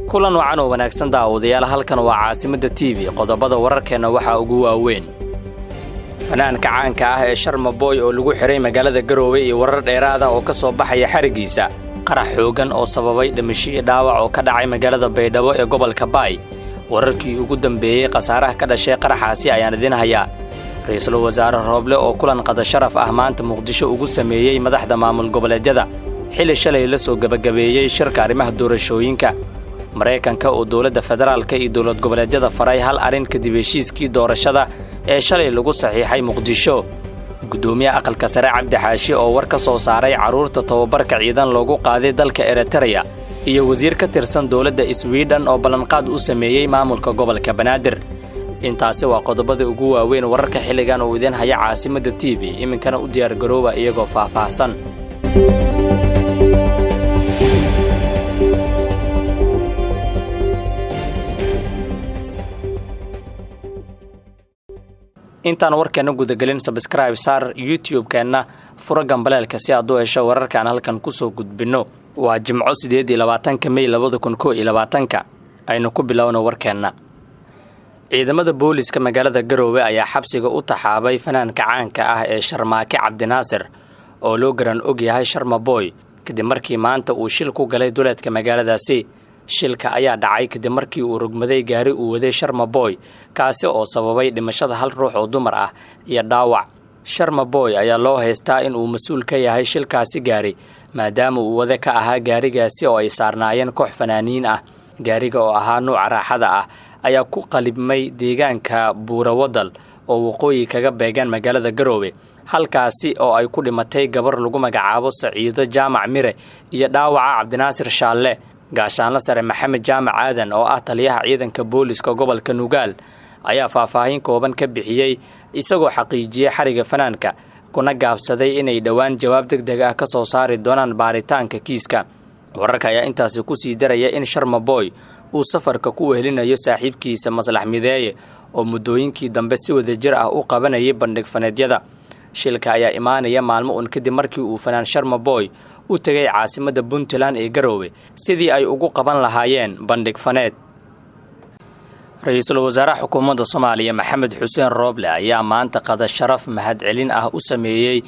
Kulan wacan oo wanaagsan daawadayaal, halkan waa Caasimadda TV. Qodobada wararkeenna waxaa ugu waaweyn fanaanka caanka ah ee Sharma Boy oo lagu xihay magaalada Garoowe iyo warar dheeraada oo ka soo baxaya xarigiisa. Qarax xooggan oo sababay dhimasho iyo dhaawac oo ka dhacay magaalada Baydhabo ee gobolka Baay. Wararkii ugu dambeeyey khasaaraha ka dhashay qaraxaasi ayaan idin hayaa. Ra'iisul Wasaare Rooble oo kulan qada sharaf ah maanta Muqdisho ugu sameeyey madaxda maamul goboleedyada, xilli shalay la soo gebagabeeyey shirka arrimaha doorashooyinka. Maraykanka oo dowladda federaalka iyo dowlad goboleedyada faray hal arrin kadib heshiiskii doorashada ee shalay lagu saxiixay Muqdisho. Guddoomiyaha Aqalka Sare Cabdi Xaashi oo war ka soo saaray carruurta tababarka ciidan loogu qaaday dalka Eritreya, iyo wasiir ka tirsan dowladda Swidhen oo ballanqaad u sameeyey maamulka gobolka Banaadir. Intaasi waa qodobada ugu waaweyn wararka xilligan uu idiin haya Caasimadda TV. Iminkana u diyaargarooba iyagoo faahfaahsan. Intaan warkeenna gudagelin, subscribe saar YouTube-keenna, furo gambaleelka si aad u hesho wararkaan halkan kusoo gudbinno. Waa Jimco, 28-ka Mey 2021-ka. Aynu ku bilowno warkeenna. Ciidamada booliska magaalada Garoowe ayaa xabsiga u taxaabay fanaanka caanka ah ee Sharmaake Cabdinaasir oo loo garan og yahay Sharma Boy, kadib markii maanta uu shil ku galay duleedka magaaladaasi. Shilka ayaa dhacay kadib markii uu rogmaday gaari uu waday Sharma Boy, kaasi oo sababay dhimashada hal ruux oo dumar ah iyo dhaawac. Sharma Boy ayaa loo haystaa in uu mas-uul ka yahay shilkaasi gaari, maadaama uu wade ka ahaa gaarigaasi oo ay saarnaayeen koox fanaaniin ah. Gaariga oo ahaa nuuca raaxada ah ayaa ku qalibmay deegaanka Buurawadal oo waqooyi kaga beegan magaalada Garoowe, halkaasi oo ay ku dhimatay gabar lagu magacaabo Saciido Jaamac Mire iyo dhaawaca Cabdinaasir Shaalle. Gaashaanla Sare Maxamed Jaamac Aadan oo ah taliyaha ciidanka booliska gobolka Nugaal ayaa faahfaahin kooban ka bixiyey, isagoo xaqiijiyey xariga fanaanka, kuna gaabsaday inay dhowaan jawaab deg deg ah ka soo saari doonaan baaritaanka kiiska. Wararka ayaa intaasi kusii daraya in Sharma Boy uu safarka ku wehelinayo saaxiibkiisa Maslax Mideeye oo muddooyinkii dambe si wadajir ah u qabanayay bandhig faneedyada. Shilka ayaa imaanaya maalmo un kadib markii uu fanaan Sharma Boy u tegay caasimadda Puntland ee Garoowe sidii ay ugu qaban lahaayeen bandhig faneed. Ra-iisul wasaaraha xukuumadda Soomaaliya Maxamed Xuseen Rooble ayaa maanta qada sharaf mahadcelin ah u sameeyey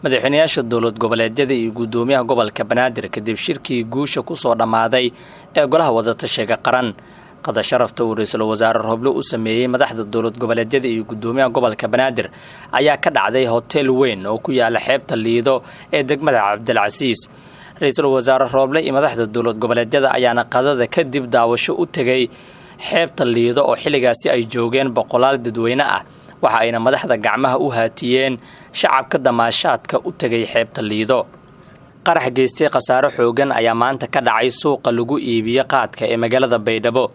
madaxweynayaasha dowlad goboleedyada iyo guddoomiyaha gobolka Banaadir kadib shirkii guusha kusoo dhammaaday ee golaha wadatashiga qaran. Qada sharafta uu ra-iisul wasaare Rooble u sameeyey madaxda dowlad goboleedyada iyo guddoomiyaha gobolka Banaadir ayaa ka dhacday hotel weyn oo ku yaala xeebta Liido ee degmada Cabdilcasiis. Ra-iisul wasaare Rooble iyo madaxda dowlad goboleedyada ayaana qadada kadib daawasho u tegay xeebta Liido oo xilligaasi ay joogeen boqolaal dadweyne ah. Waxa ayna madaxda gacmaha u haatiyeen shacabka damaashaadka u tegay xeebta Liido. Qarax geystay khasaare xoogan ayaa maanta ka dhacay suuqa lagu iibiyo qaadka ee magaalada Baydhabo.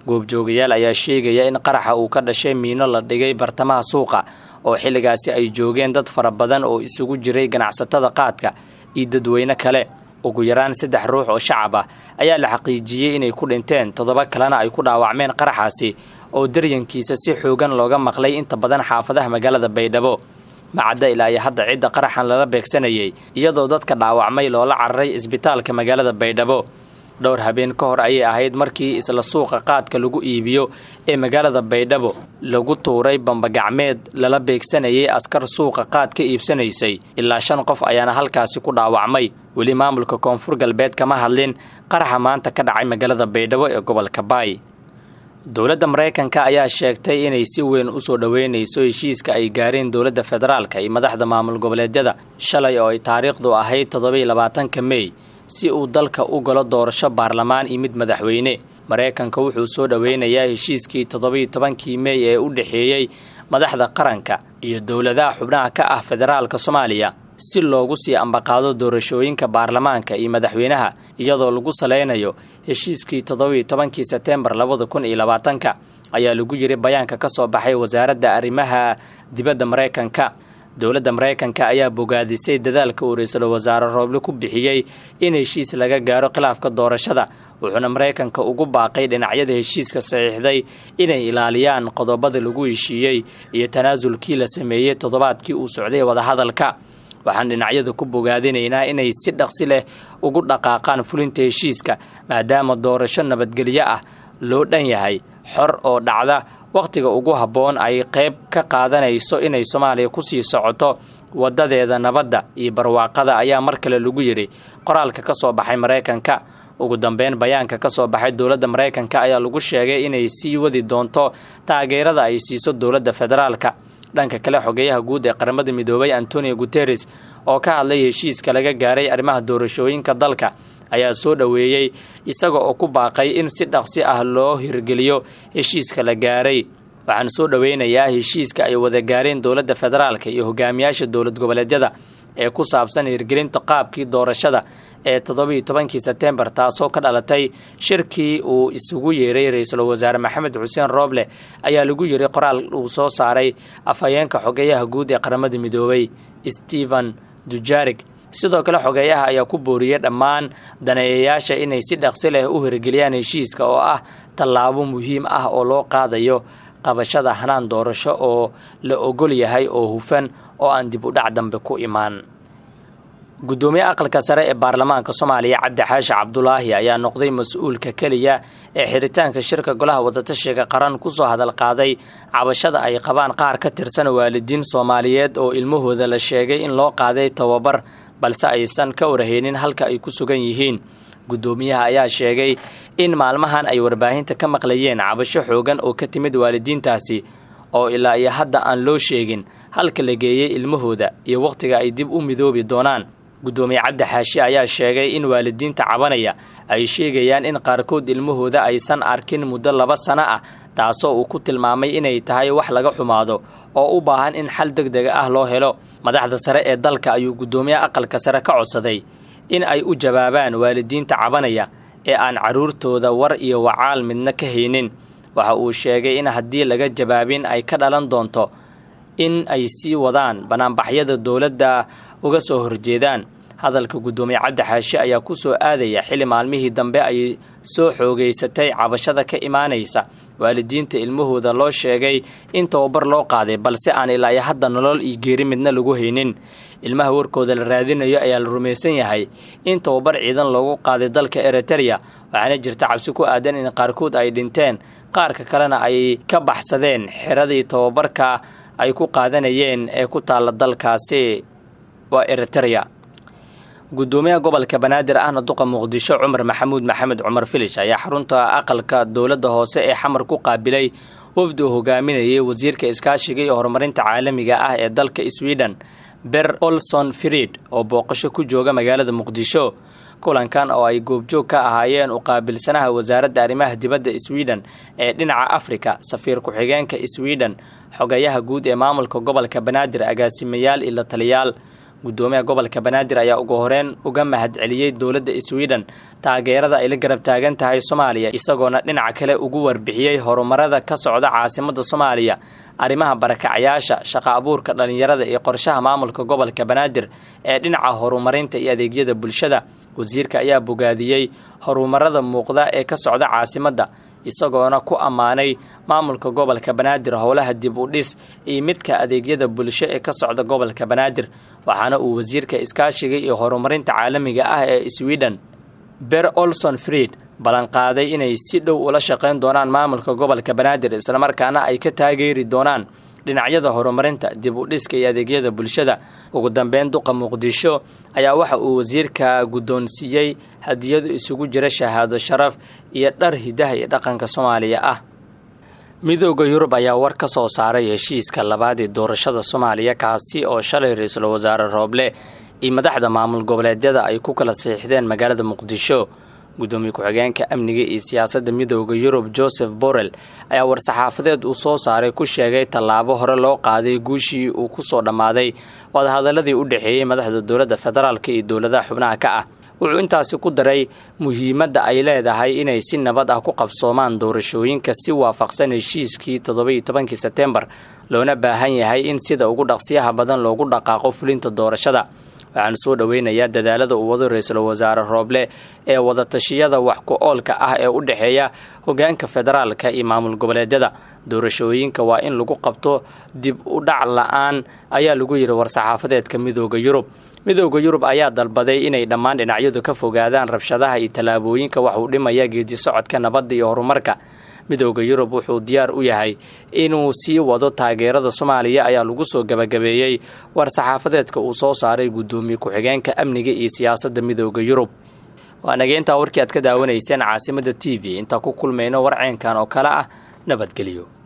Goobjoogayaal ayaa sheegaya in qaraxa uu ka dhashay miino la dhigay bartamaha suuqa oo xilligaasi ay joogeen dad fara badan oo isugu jiray ganacsatada qaadka iyo dadweyne kale. Ugu yaraan saddex ruux oo shacab ah ayaa la xaqiijiyey inay ku dhinteen, toddoba kalena ay ku dhaawacmeen qaraxaasi oo daryankiisa si xoogan looga maqlay inta badan xaafadaha magaalada Baydhabo. Macadda ilaa iyo hadda cidda qaraxan lala beegsanayay, iyadoo dadka dhaawacmay loola cararay isbitaalka magaalada Baydhabo. Dhowr habeen ka hor ayay ahayd markii isla suuqa qaadka lagu iibiyo ee magaalada Baydhabo lagu tuuray bambagacmeed lala beegsanayay askar suuqa qaad ka iibsanaysay. Ilaa shan qof ayaana halkaasi ku dhaawacmay. Weli maamulka Koonfur Galbeed kama hadlin qaraxa maanta ka dhacay magaalada Baydhabo ee gobolka Baay. Dowladda Maraykanka ayaa sheegtay inay si weyn usoo dhoweynayso heshiiska ay gaareen dowladda federaalka iyo madaxda maamul goboleedyada shalay oo ay taariikhdu ahayd 27-ka Mey, si uu dalka u galo doorasho baarlamaan iyo mid madaxweyne. Maraykanka wuxuu soo dhoweynayaa heshiiskii 17-kii Mey ee u dhexeeyey madaxda qaranka iyo dowladaha xubnaha ka ah federaalka Soomaaliya si loogu sii ambaqaado doorashooyinka baarlamaanka iyo madaxweynaha, iyadoo lagu salaynayo heshiiskii 17-kii Sebtembar 2020-ka, ayaa lagu yiri bayaanka ka soo baxay wasaaradda arrimaha dibadda Maraykanka. Dowladda Maraykanka ayaa bogaadisay dadaalka uu ra-iisul wasaare Rooble ku bixiyey in heshiis laga gaaro khilaafka doorashada, wuxuuna Maraykanka ugu baaqay dhinacyada heshiiska saxiixday inay ilaaliyaan qodobada lagu heshiiyey iyo tanaasulkii la sameeyey toddobaadkii uu socday wadahadalka. Waxaan dhinacyada ku bogaadinaynaa inay si dhaqsi leh ugu dhaqaaqaan fulinta heshiiska, maadaama doorasho nabadgelyo ah loo dhan yahay, xor oo dhacda wakhtiga ugu habboon ay qayb ka qaadanayso inay Soomaaliya kusii socoto wadadeeda nabadda iyo barwaaqada, ayaa mar kale lagu yidhi qoraalka ka soo baxay Maraykanka. Ugu dambeyn, bayaanka ka soo baxay dowladda Maraykanka ayaa lagu sheegay inay sii wadi doonto taageerada ay siiso dowladda federaalka. Dhanka kale, xogeyaha guud ee Qaramada Midoobay Antonio Guteres oo ka hadlay heshiiska laga gaaray arrimaha doorashooyinka dalka ayaa soo dhoweeyey, isaga oo ku baaqay in si dhaqsi ah loo hirgeliyo heshiiska la gaaray. Waxaan soo dhoweynayaa heshiiska ay wada gaareen dowladda federaalka iyo hogaamiyaasha dowlad goboleedyada ee ku saabsan hirgelinta qaabkii doorashada ee 17-kii Sebtembar, taasoo ka dhalatay shirkii uu isugu yeeray ra-iisul wasaare Maxamed Xuseen Rooble, ayaa lagu yiri qoraal uu soo saaray afhayeenka xogeyaha guud ee Qaramada Midoobay Stephen Dujarig. Sidoo kale, xogeeyaha ayaa ku booriyey dhammaan daneeyayaasha inay si dhaqsi leh u hirgeliyaan heshiiska oo ah tallaabo muhiim ah oo loo qaadayo qabashada hanaan doorasho oo la ogol yahay oo hufan oo aan dib u dhac dambe ku imaan. Guddoomiye aqalka sare ee baarlamaanka Soomaaliya Cabdi Xaashi Cabdulaahi ayaa noqday mas-uulka keliya ee xiritaanka shirka golaha wadatashiga qaran kusoo hadal qaaday cabashada ay qabaan qaar ka tirsan waalidiin Soomaaliyeed oo ilmahooda la sheegay in loo qaaday tababar, balse aysan ka warheynin halka ay ku sugan yihiin. Guddoomiyaha ayaa sheegay in maalmahan ay warbaahinta ka maqlayeen cabasho xoogan oo ka timid waalidiintaasi oo ilaa iyo hadda aan loo sheegin halka la geeyey ilmahooda iyo wakhtiga ay dib u midoobi doonaan. Guddoomiye Cabdi Xaashi ayaa sheegay in waalidiinta cabanaya ay sheegayaan in qaarkood ilmahooda aysan arkin muddo 2 sano ah, taasoo uu ku tilmaamay inay tahay wax laga xumaado oo u baahan in xal deg deg ah loo helo. Madaxda sare ee dalka ayuu guddoomiye aqalka sare ka codsaday in ay u jawaabaan waalidiinta cabanaya ee aan carruurtooda war iyo wacaal midna ka haynin. Waxa uu sheegay in haddii laga jawaabin ay ka dhalan doonto in ay sii wadaan banaanbaxyada dowladda uga soo horjeedaan. Hadalka guddoomiye Cabdi Xaashi ayaa ku soo aadaya xilli maalmihii dambe ay soo xoogeysatay cabashada ka imaanaysa waalidiinta ilmahooda loo sheegay in tababar loo qaaday, balse aan ilaa iyo hadda nolol iyo geeri midna lagu haynin. Ilmaha warkooda la raadinayo ayaa la rumaysan yahay in tababar ciidan loogu qaaday dalka Eritereya, waxaana jirta cabsi ku aadan in qaarkood ay dhinteen, qaarka kalena ay ka baxsadeen xeradii tababarka ay ku qaadanayeen ee ku taalla dalkaasi waa Eritereya. Guddoomiyaha gobolka Banaadir ahna duqa Muqdisho Cumar Maxamuud Maxamed Cumar Filish ayaa xarunta aqalka dowladda hoose ee Xamar ku qaabilay wafdi uu hogaaminayay wasiirka iskaashiga iyo horumarinta caalamiga ah ee dalka Sweden Ber Olson Fried oo booqasho ku jooga magaalada Muqdisho. Kulankan oo ay goobjoog ka ahaayeen u qaabilsanaha wasaaradda arrimaha dibadda Sweden ee dhinaca Afrika, safiir ku-xigeenka Sweden, xogayaha guud ee maamulka gobolka Banaadir, agaasimayaal iyo la taliyaal. Guddoomiyaha gobolka Banaadir ayaa ugu horeyn uga mahadceliyey dowladda Sweden taageerada ay la garab taagan tahay Soomaaliya, isagoona dhinaca kale ugu warbixiyey horumarada ka socda caasimadda Soomaaliya, arrimaha barakacayaasha, shaqa abuurka dhallinyarada iyo qorshaha maamulka gobolka Banaadir ee dhinaca horumarinta iyo adeegyada bulshada. Wasiirka ayaa bogaadiyey horumarada muuqda ee ka socda caasimadda, isagoona ku ammaanay maamulka gobolka Banaadir howlaha dib u dhis iyo midka adeegyada bulsho ee ka socda gobolka Banaadir. Waxaana uu wasiirka iskaashiga iyo horumarinta caalamiga ah ee Sweden Ber Olson Fried ballanqaaday inay si dhow ula shaqayn doonaan maamulka gobolka Banaadir, islamarkaana ay ka taageeri doonaan dhinacyada horumarinta, dib u dhiska iyo adeegyada bulshada. Ugu dambeyn, duqa Muqdisho ayaa waxa uu wasiirka guddoonsiiyey hadiyadu isugu jira shahaado sharaf iyo dhar hidaha iyo dhaqanka Soomaaliya ah. Midooda Yurub ayaa war ka soo saaray heshiiska labaad ee doorashada Soomaaliya, kaasi oo shalay ra-iisul wasaare Rooble iyo madaxda maamul goboleedyada ay ku kala saxiixdeen magaalada Muqdisho. Guddoomiye ku-xigeenka amniga iyo siyaasadda Midooda Yurub Joseph Borrell ayaa war-saxaafadeed uu soo saaray ku sheegay tallaabo hore loo qaaday guushii uu ku soo dhammaaday wadahadaladii u dhexeeyey madaxda dowladda federaalka iyo dowladaha xubnaha ka ah. Wuxuu intaasi ku daray muhiimadda ay leedahay inay si nabad ah ku qabsoomaan doorashooyinka si waafaqsan heshiiskii 17-kii Sebtembar, loona baahan yahay in sida ugu dhaqsiyaha badan loogu dhaqaaqo fulinta doorashada. Waxaan soo dhoweynayaa dadaalada uu wado ra-iisul wasaare Rooble ee wadatashiyada wax ku-oolka ah ee u dhexeeya hogaanka federaalka iyo maamul goboleedyada. Doorashooyinka waa in lagu qabto dib u dhac la-aan, ayaa lagu yidhi war-saxaafadeedka Midooda Yurub. Midooda Yurub ayaa dalbaday inay dhammaan dhinacyadu ka fogaadaan rabshadaha iyo tallaabooyinka wax uu dhimaya geedi socodka nabadda iyo horumarka. Midooda Yurub wuxuu diyaar u yahay inuu sii wado taageerada Soomaaliya, ayaa lagu soo gabagabeeyey war-saxaafadeedka uu soo saaray guddoomiye ku-xigeenka amniga iyo siyaasadda Midooda Yurub. Waa nageyntaa warkii aad ka daawanayseen Caasimada TV. Intaa ku kulmayno warceenkan oo kale ah, nabadgelyo.